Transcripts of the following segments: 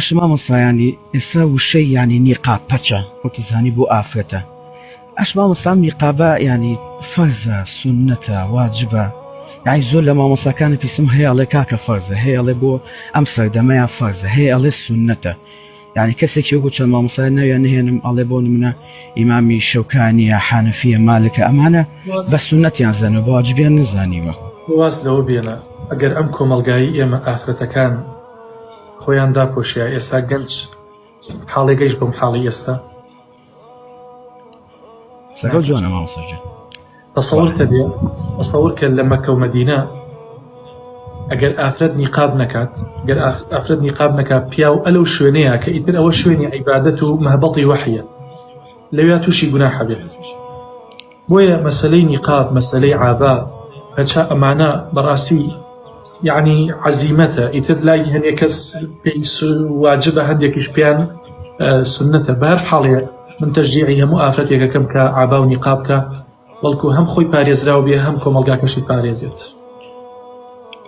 باشە مامۆستا یانی ئێستا وشەی یانی نیقاب پەچە وەکی زانی بۆ ئافرەتە ئەش مامۆستا ئەم نیقابە یانی فەرزە سوننەتە واجبە یانی زۆر لە مامۆستاکانی پیسم هەیە ئەڵێ کاکە فەرزە هەیە ئەڵێ بۆ ئەم سەردەمەیە فەرزە هەیە ئەڵێ سوننەتە یانی کەسێکی وەکو چەند مامۆستای ناویان نهێنم ئەڵێ بۆ نمونە ئیمامی شەوکانیە حانەفیە مالکە ئەمانە بە سوننەتیان زانیوە بە واجبیان نەزانیوە. واز لەوە بێنە ئەگەر ئەم کۆمەڵگایەی ئێمە ئافرەتەکان خۆیان داپۆشیا ئێستا گەنج حاڵێ گەیشت بەم حاڵی ئێستا سەگەڵ جوانە مامۆستا گیان. تەسەور کە بێ تەسەور کە لە مەکە و مەدینە ئەگەر ئافرەت نیقاب نەکات گەر ئافرەت نیقاب نەکات پیاو ئەلەو شوێنەیە کە ئیتر ئەوە شوێنی عیبادەت و مەهبەتی وەحیە لەویا تووشی گوناحە بێت بۆیە مەسەلەی نیقاب مەسەلەی عابا پەچە ئەمانە بەڕاستی یعنی عەزیمەتە ئیتر لای هەنێ کەس پێی واجبە هەندێکیش پێیان سنتە بەهەر حاڵێ من تەشجیعی هەموو ئافرەتێکەکەم کە عابا و نیقاب کە بەڵکو هەم خۆی پارێزراو بێ هەم کۆمەڵگاکەشی پارێزێت.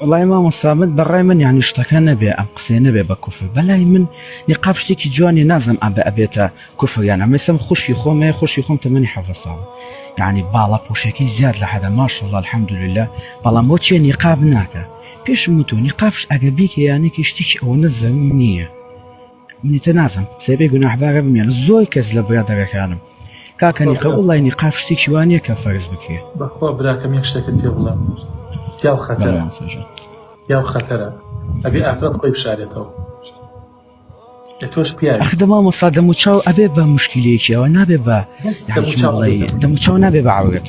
وەڵای مامۆستا من بەڕای من یانی شتەکە نەبێ ئەم قسەیە نەبێ بە کوفر بەلای من نیقاب شتێکی جوانی نازم ئەم بە ئەبێتە کوفر یان ئەمە سم خوشکی خۆم هەیە خوشکی خۆم تەمەنی حەڤدە ساڵە یعنی باڵا پۆشەکەی زیاد لە حەدە ماشەڵڵا الحمدلله بەڵام بۆ چیە نیقاب ناکە پێشم وتووە نیقابش ئەگە بیکە یانێکی شتێکی ئەوەنە زەروور نییە منیتە نازم قسەی بێ گوناحبارە بم یان زۆر کەس لە برادەرەکانم کاکە نیقە وڵی نیقاب شتێکی وانە کە فەرز بکرێ. بەخوا براکەم یەک شتەکەت پێ بڵێم پیاو خەتەرە پیاو خەتەرە ئەبێ ئافرەت خۆی بشارێتەوە لە تۆش پیاوی ئەخ دە مامۆستا دەموچاو ئەبێ بە مشکلەیەکی ئەوە نابێ بە بەس دەموچاو دەموچاو نابێ بە عەورەت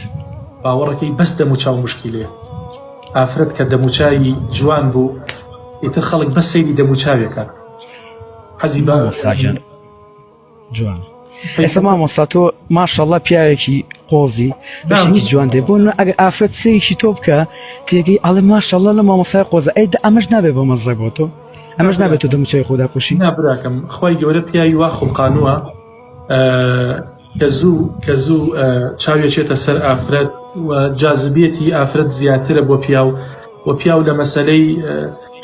باوەڕەکەی بەس دەموچاو مشکلەیە ئافرەت کە دەموچاوی جوان بوو ئیتر خەڵک بەس سەیری دەموچاوێکە حەزی بە مامۆستا گیان جوان ئێستا مامۆستا تۆ ماشەڵڵا پیاوێکی قۆزی بەشێکی جوان دێ بۆ ئەگەر ئافرەت سەیرێکی تۆ بکە تێگەی ئەڵێ ماشەڵڵا لە مامۆستای قۆزە ئەی دە ئەمەش نابێ بە مەزە بۆ تۆ ئەمەش نابێت تۆ دەموچاوی خۆ داپۆشی نا براکەم خوای گەورە پیاوی وا خوڵقانووە کە زوو کە زوو چاویەچێتە سەر ئافرەت و جازبیەتی ئافرەت زیاترە بۆ پیاو و پیاو لە مەسەلەی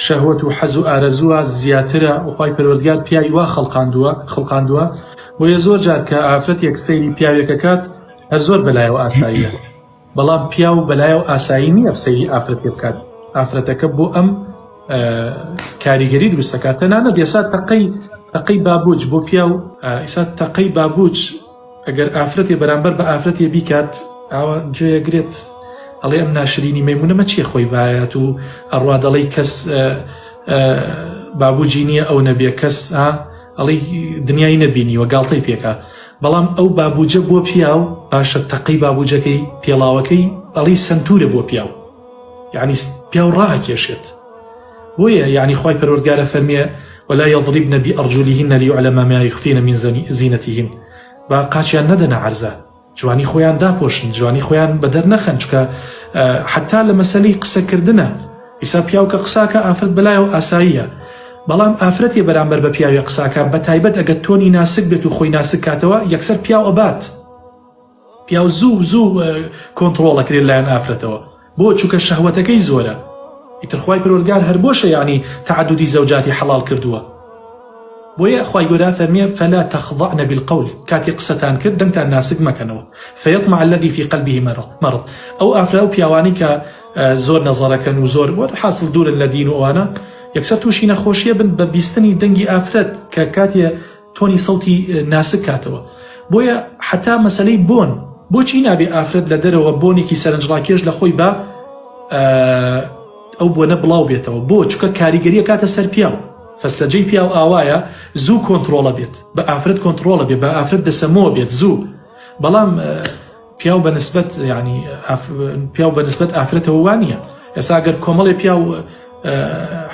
شەهوەت و حەز و ئارەزووە زیاترە و خوای پەروەردگار پیاوی وا خەڵقاندووە خڵقاندووە بۆیە زۆر جار کە ئافرەتێک سەیری پیاوێکەکات هەر زۆر بەلایەوە ئاساییە بەڵام پیاو بەلایەوە ئاسایی نییە سەیری ئافرەت پێ بکات ئافرەتەکە بۆ ئەم کاریگەری دروستەکات تەنانەت ئێستا تەقەی تەقەی بابوج بۆ پیاو ئێستا تەقەی بابوج ئەگەر ئافرەتێ بەرامبەر بە ئافرەتێ بیکات ئاوا گوێیەگرێت ئەڵێ ئەم ناشرینی مەمونەمە چیە خۆی بایەت و ئەڕوا دەڵێی کەس بابوجی نییە ئەو نەبێ کەس ئەڵێ دنیای نەبینیوە گاڵتەی پێکا بەڵام ئەو بابوجە بۆ پیاو باشە تەقەی بابوجەکەی پێڵاوەکەی ئەڵی سنتورە بۆ پیاو یعنی پیاو ڕاکێشێت بۆیە یعنی خوای پەروەردگارە فەرمیێ ولا يضربن بأرجلهن ليعلم ما يخفين من زينتهن با قاچیان نەدەنە عەرزە جوانی خۆیان داپۆشن جوانی خۆیان بەدەر نەخەن چکە حتا لە مەسەلەی قسەکردنە ئیسا پیاو کە قساکە ئافرەت بەلایەوە ئاساییە بەڵام ئافرەتی بەرامبەر بە پیاوی قساکە بە تایبەت ئەگەر تۆنی ناسک بێت و خۆی ناسک کاتەوە یەکسەر پیاو ئەبات پیاو زوو زوو کۆنتڕۆڵ ئەکرێت لایەن ئافرەتەوە بۆ چونکە شەهوەتەکەی زۆرە ئیتر خوای پەروەردگار هەر بۆشە یعنی تعددی زەوجاتی حەڵاڵ کردووە بۆیە خوای گەورە فەرمیە فلا تخضعن بالقول کاتی قسەتان کرد دەنگتان ناسک مەکەنەوە فیطمع الذی فی قلبه مرض ئەو ئافرە و پیاوانی کە زۆر نەزەرەکەن و زۆر حاصل دوورن لە دین و ئەوانە یەکسەر تووشی نەخۆشیە بن بە بیستنی دەنگی ئافرەت کە کاتێ تۆنی سەوتی ناسک کاتەوە بۆیە حەتا مەسەلەی بۆن بۆچی نابێ ئافرەت لە دەرەوە بۆنێکی سەرنجڕاکێش لە خۆی بە ئەو بۆنە بڵاو بێتەوە بۆ چکە کاریگەریە کاتە سەر پیاو فەسلەجەی پیاو ئاوایە زوو کۆنتترۆڵە بێت بە ئافرەت کۆنتترۆڵە بێ بە ئافرەت دەسەمەوە بێت زوو بەڵام پیاو بە نسبەت یعنی پیاو بە نسبەت ئافرەتەوە وانە ئێستا گەر کۆمەڵی پیاو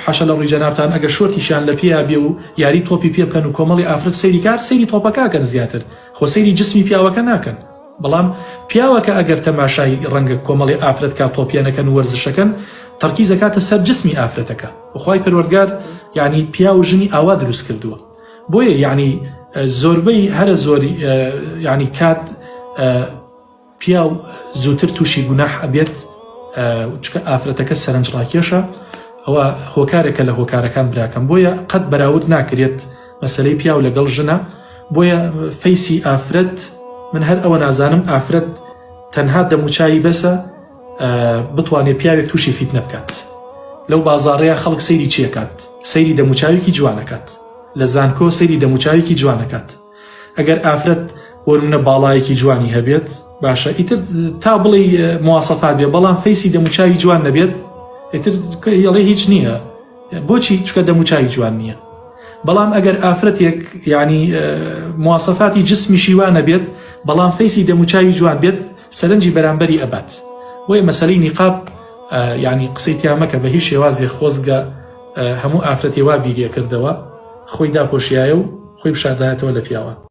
حەشە لە ڕووی جەنابتان ئەگەر شۆرتیشیان لە پێیا بێ و یاری تۆپی پێ بکەن و کۆمەڵی ئافرەت سەیری کار سەیری تۆپەکەکەن زیاتر خۆ سەیری جسمی پیاوەکە ناکەن بەڵام پیاوەکە ئەگەر تەماشای ڕەنگە کۆمەڵی ئافرەت کا تۆپیانەکەن و وەرزشەکەن تەرکیز دەکاتە سەر جسمی ئافرەتەکە وخوای پەروەردگار یعنی پیاو و ژنی ئاوا دروست کردووە بۆیە یعنی زۆربەی هەرە زۆری یعنی کات پیاو زووتر تووشی گوناح ئەبێت چکە ئافرەتەکە سەرنج ڕاکێشە. ئەوە هۆکارێکە لە هۆکارەکان براکەم بۆیە قەت بەراورد ناکرێت مەسەلەی پیاو لەگەڵ ژنە بۆیە face ی ئافرەت من هەر ئەوە نازانم ئافرەت تەنها دەموچوی بەسە بتوانێت پیاوێک تووشی فیتنە بکات لەو بازاڕەیە خەڵک سەیری چیەکات سەیری دەموچاوێکی جوانەکات لە زانکۆ سەیری دەموچاوێکی جوانەکات ئەگەر ئافرەت بۆ نمونە باڵایەکی جوانی هەبێت باشە ئیتر تا بڵێ موواسەفات بێ بەڵام face ی دەموچاوی جوان نەبێت ئیتر یڵێ هیچ نییە بۆچی چکە دەموچاوی جوان نییە بەڵام ئەگەر ئافرەتێک ینی موواسەفاتی جسمیشی وا نەبێت بەڵام face ی دەموچاوی جوان بێت سەرنجی بەرامبەری ئەبات بۆیە مەسەلەی نیقاب ینی قسەی تیا مەکە بە هیچ شێوازێ خۆزگە هەموو ئافرەتێ وا بیریە کردەوە خۆی داپۆشیایە و خۆی پیشاندایەتەوە لە پیاوان.